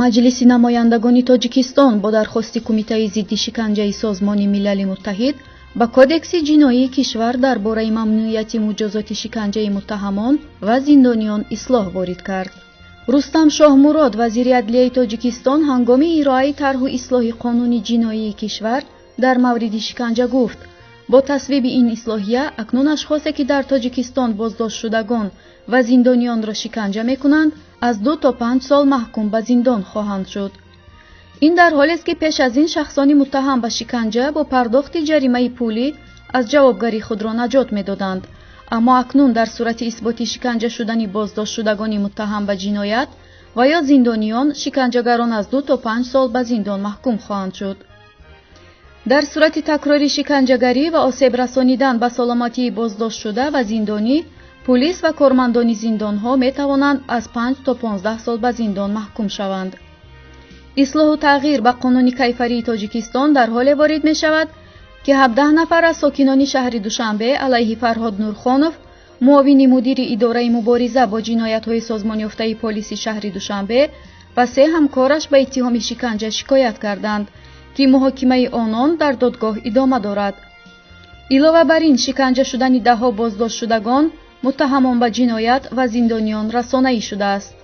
Маҷлиси намояндагони Тоҷикистон бо дархости Кумитаи зидди шиканҷаи Созмони Милали Муттаҳид ба Кодекси ҷиноии кишвар дар бораи мамнуияти муҷозоти шиканҷаи муттаҳамон ва зиндониён ислоҳ ворид кард. Рустам Шоҳмурод, вазири адлияи Тоҷикистон, ҳангоми ироаи тарҳу ислоҳи қонуни ҷиноии кишвар дар мавриди шиканҷа гуфт: бо тасвиби ин ислоҳия акнун ашхосе, ки дар Тоҷикистон боздоштшудагон ва зиндониёнро шиканҷа мекунанд, аз 2 то 5 сол маҳкум ба зиндон хоҳанд шуд. Ин дар ҳолест, ки пеш аз ин шахсони муттаҳам ба шиканҷа бо пардохти ҷаримаи пулӣ аз ҷавобгарии худро наҷот медоданд, аммо акнун дар сурати исботи шиканҷа шудани боздоштшудагони муттаҳам ба ҷиноят ва ё зиндониён, шиканҷагарон аз 2 то 5 сол ба зиндон маҳкум хоҳанд шуд. Дар сурати такрори шиканҷагарӣ ва осеб расонидан ба саломатии боздоштшуда ва зиндонӣ, пулис ва кормандони зиндонҳо метавонанд аз 5 то 15 сол ба зиндон маҳкум шаванд. Ислоҳу тағйир ба қонуни кайфарии Тоҷикистон дар ҳоле ворид мешавад, ки 17 нафар аз сокинони шаҳри Душанбе алайҳи Фарҳод Нурхонов, муовини мудири идораи мубориза бо ҷиноятҳои созмонёфтаи полиси шаҳри Душанбе, ва се ҳамкораш ба иттиҳоми шиканҷа шикоят карданд, ки муҳокимаи онон дар додгоҳ идома дорад. Илова бар ин, шиканҷа шудани даҳҳо боздоштшудагон, муттаҳамон ба ҷиноят ва зиндониён расонаӣ шудааст.